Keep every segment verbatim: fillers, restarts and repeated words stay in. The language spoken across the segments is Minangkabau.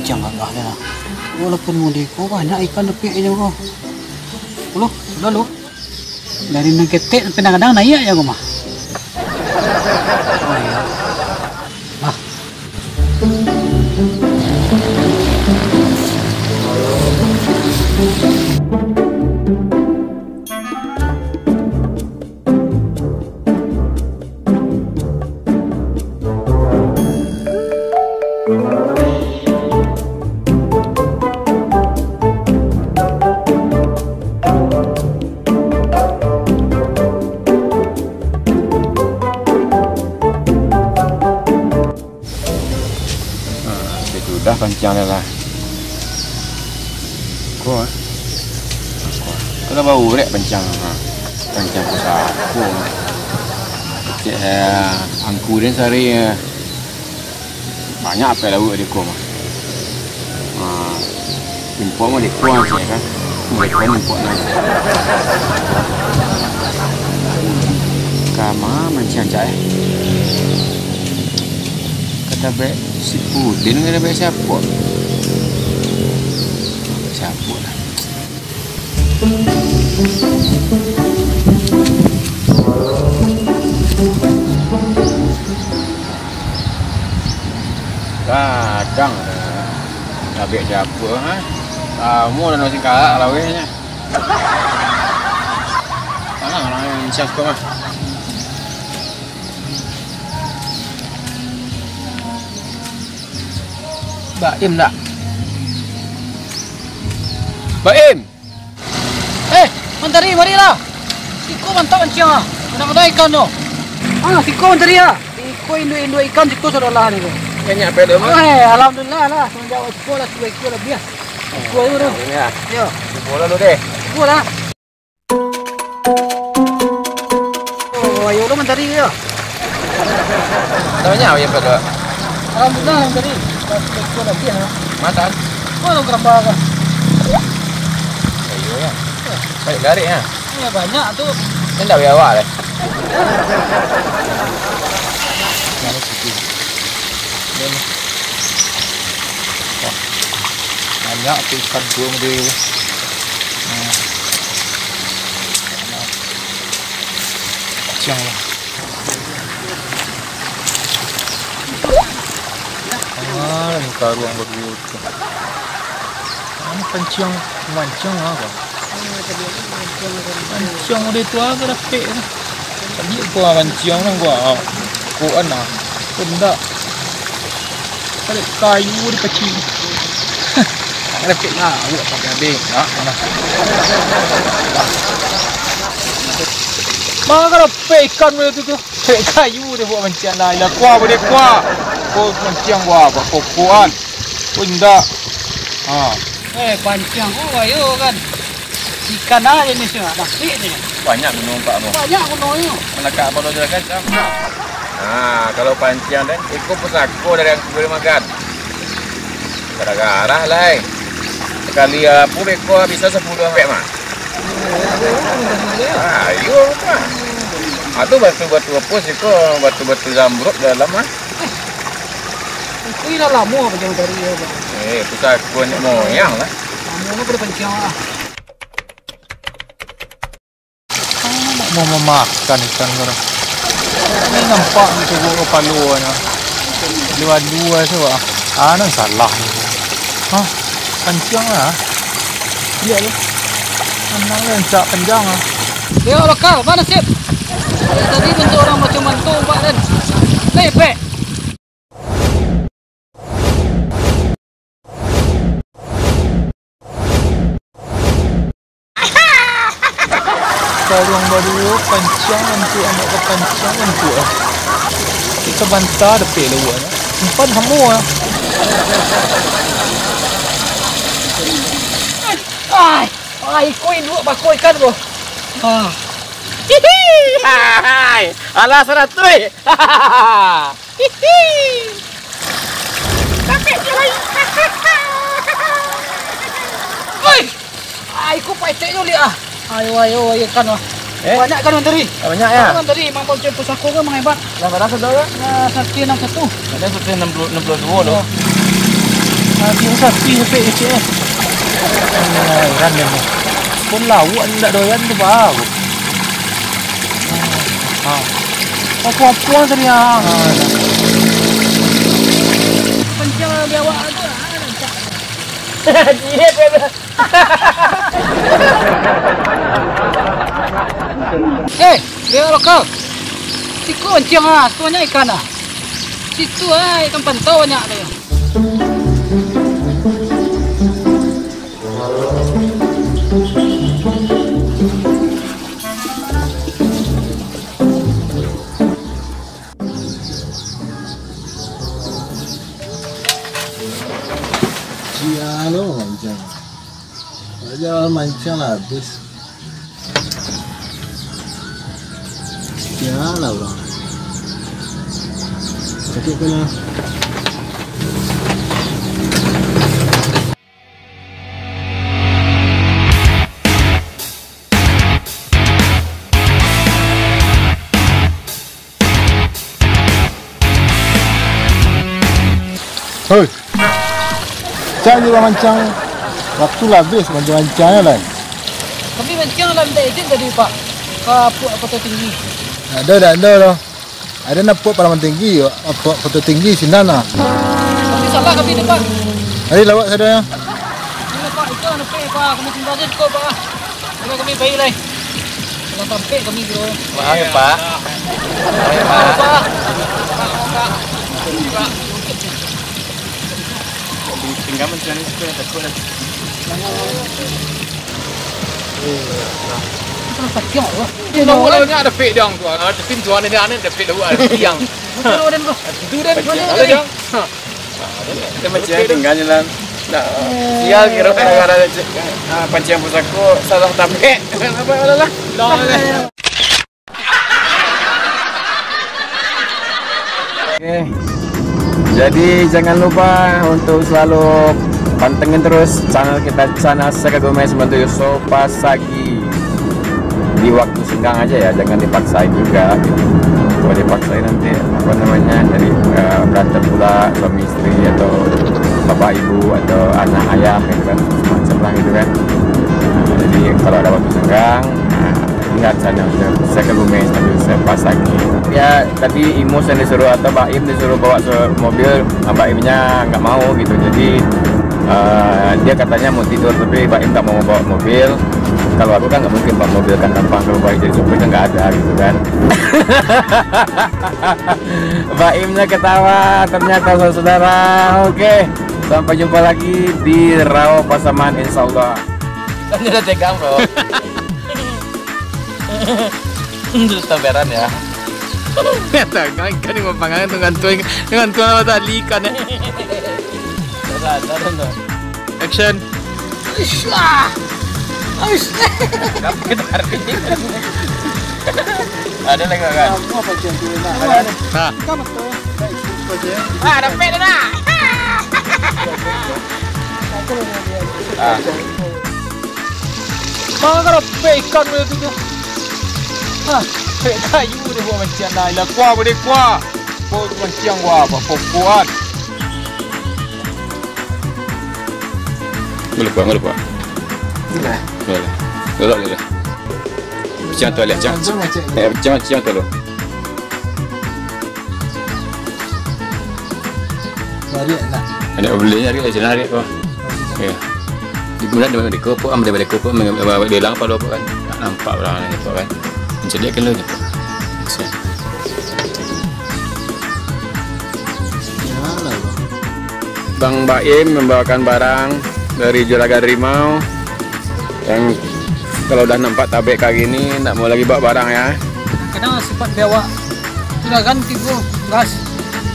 Janganlah, ya. Walaupun mudah ko, banyak ikan tapi inyo ko. Loh, sudah lo. Dari nan ketek sampai nan gadang naiak ja ko mah. Oh, iyo. Ah. Ha, sudah panciang dah lah. Ko, ah. Ko lah baurek panciang, ha. Panciang pusako. Kecek, eh, angku den sari, eh. Banyak apai lauak di ko mah. Ha. Impok mah di ko cek kan. Mereka impok lah. Kama mancang cak, eh. Kata baik si Pudin, kata baik siapa? Baik siapa lah. Gadang dah. Abek siapa, ha? Lamo dah nasi karak lawenyo. Alah, alah, yang siapa mah? Baim dak? Baim! Eh, Mantari, marilah. Siko mantap manciang ah. Kadang-kadang ikan tu. Ah, siko Mantari ah. Siko induak-induak ikan siko sudah lah ni tu. Banyak pek tu, Mas? Eh, alhamdulillah lah. Semenjak awak siko lah, siko, siko lah biar. Siko aja tu. Ini ya. Yo. Siko lah lu deh. Siko lah. Oh, ayo lu Mantari yo. Banyak aja pek tu. Alhamdulillah, Mantari. Siko lah biar. Makan. Oh, lu berapa kan? Ayo ya. Baik garik ha. Iyo, banyak tu. Indak biawa deh. Banyak tu ikan tu di. Ciang lah. Ah, ni karuang bagus. Anu panciang, mancang lah, Bang. Panciang udah tu agak dapek tu. Tadi aku lah manciang lah gua. Kuan lah. Kau ndak. Ada kayu di pacik. Ada dapek lah. Awak pakai habis. Ha, mana? Mana kau dapek ikan udah tu tu? Cek kayu dia buat manciang lah. Ilah kuah apa dia kuah? Kau manciang buat apa? Kokoan. Kau indak. Ha. Eh, panciang ko bayo kan. Ikan aja ni sih, dapik ni. Banyak gunung pak mo. Banyak gunung ni. Melekat apa lo kan? Ha, kalau panciang dan iko pusako dari angku dia makan. Gara-gara lah. Sekali apa beko bisa sepuluh ampek mah. Ah, iyo, Pak. Ah, tu batu-batu apa siko? Batu-batu zamrud dalam ah. Itu lah lamo apa jauh dari ya, Pak. Eh, pusako nenek moyang lah. Lamo apa pada panciang lah. Ah, nak mau mamakan ikan ko. Ni nampak ni cubo kapalo nyo. Dua-dua tu ah. Ah, nan salah ni. Hah? Panciang lah. Iyo tu. Anang lah rancak panjang lah. Yo, lokal, mana sip? Tadi bentuk orang macam mantu, Pak, kan? Lepek. Karuang baduo, panciang lantuak, anak ka panciang lantuak ah. Kita banta dapek lauak nyo. Umpan samo ah. Ai, ai, iko induak bako ikan ko. Ah. Hihi. Hai. Alah saratuih. Hihi. Sampai je lai. Oi. Ai, ko patek jo liak ah. Ayo, ayo, ayo, ikan lah. Eh? Banyak ikan mantari. Banyak ya? Ikan mantari, memang panciang pusako kan memang hebat. Lah, bara sado kan? Lah, satu enam satu. Ada satu enam puluh, enam puluh dua loh. Oh. Daging sapi sampai kecek, eh. Alah, heran den, eh. Pun lawak ndak doyan tu, baru. Ha. Apo-apo tadi, ah. Kencang biawak tu, ah, rancak. Ciek, ya, ya. Eh, biawak lokal. Siko manciang, ah, situ banyak ikan, ah. Situ, ah, ikan pantau banyak tu. Sia lo manciang. Raja manciang lah habis. Sia lah urang. Sakik kepala. Hoi. Cang je bamancang. Waktu lah habis mancang-mancang lah. Kami mancang lah minta izin tadi, Pak, ka Puak Koto Tinggi. Ado dak ado doh. Ado nak Puak Palaman Tinggi, Puak Koto Tinggi sinan lah. Tapi salah kami tu, Pak. Ari lawak sadonyo. Iyo, Pak, itu anu, Pak, kami sembah je cukup, Pak. Sudah kami pai lai. Kalau sampai kami tu. Maaf ya, Pak. Maaf ya, Pak. Tinggal mencari itu yang takut lah. Itu sakit, Pak. Tahu kalau ni ada pek dong tu, ada pintu, ada ni, ada pek dua, ada tiang. Betul, Pak. Itu dah, ada dong. Kita mancing tinggal je lah. Nah, sial kira gara-gara ah, panciang pusako salah tabek. Apa lah lah. Oke. Jadi jangan lupa untuk selalu pantengin terus channel kita, channel Sega Gomez Mantuyo Sopa Sagi. Di waktu senggang aja ya, jangan dipaksain juga gitu. Kalau dipaksain nanti apa namanya, jadi eh, berantem pula suami istri atau bapak ibu atau anak ayah gitu kan, macam lah gitu kan. Nah, jadi kalau ada waktu senggang, nah, lihat channel saya ke Gomez sambil saya pas lagi. Ya tadi Imus yang disuruh atau Baim disuruh bawa se- mobil, Baimnya nggak mau gitu. Jadi eh, dia katanya mau tidur tapi Baim nggak mau bawa mobil. Kalau aku kan nggak mungkin bawa mobil kan, tampang kalau baik jadi supir kan nggak ada gitu kan. Baimnya ketawa ternyata saudara. Oke, sampai jumpa lagi di Rao Pasaman insyaallah. Kan dia udah tegang bro. Itu taberan ya. Ya tegang kan, dengan pangan dengan tuan dengan tuan tali kan. Action. Aisyah. Aisyah. Ada lagi kan? Nah. Ah, dapat dah. Ah. Manga rapek ikan dia tu. Ah, pek kayu dia buat macam mana? Lah kuah boleh kuah. Kau manciang gua apa? Kau kuat. Nggak lupa, nggak lupa. Boleh. Boleh. Boleh, boleh. Ciang tu, lihat, ciang. Ciang, ciang. Eh, ciang, ciang tu lo. Balik lah. Ada beli nyari, cina hari tu. Ya. Di bulan dia balik kopok, dia balik kopok, dia bilang apa lo kan? Tak nampak orang ni kan. Jadi kan lo. Bang Baim membawakan barang dari Juragan Rimau yang kalau udah nampak tabek kayak gini, nggak mau lagi bawa barang ya. Kadang sifat biawak tu dah kan tigo gas.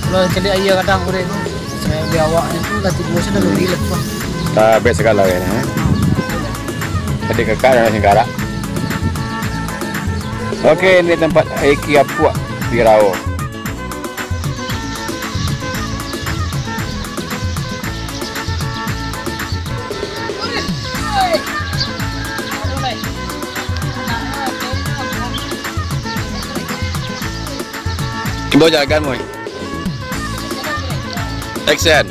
Kalau cari air kadang boleh tu. Saya biawak itu dah tigo sudah lebih lah tu. Tabek segala ya. Tadi kekal dan singkarak. Oke, ini tempat Eki Apuak di Rao. Imbau jagan, Moy. Action.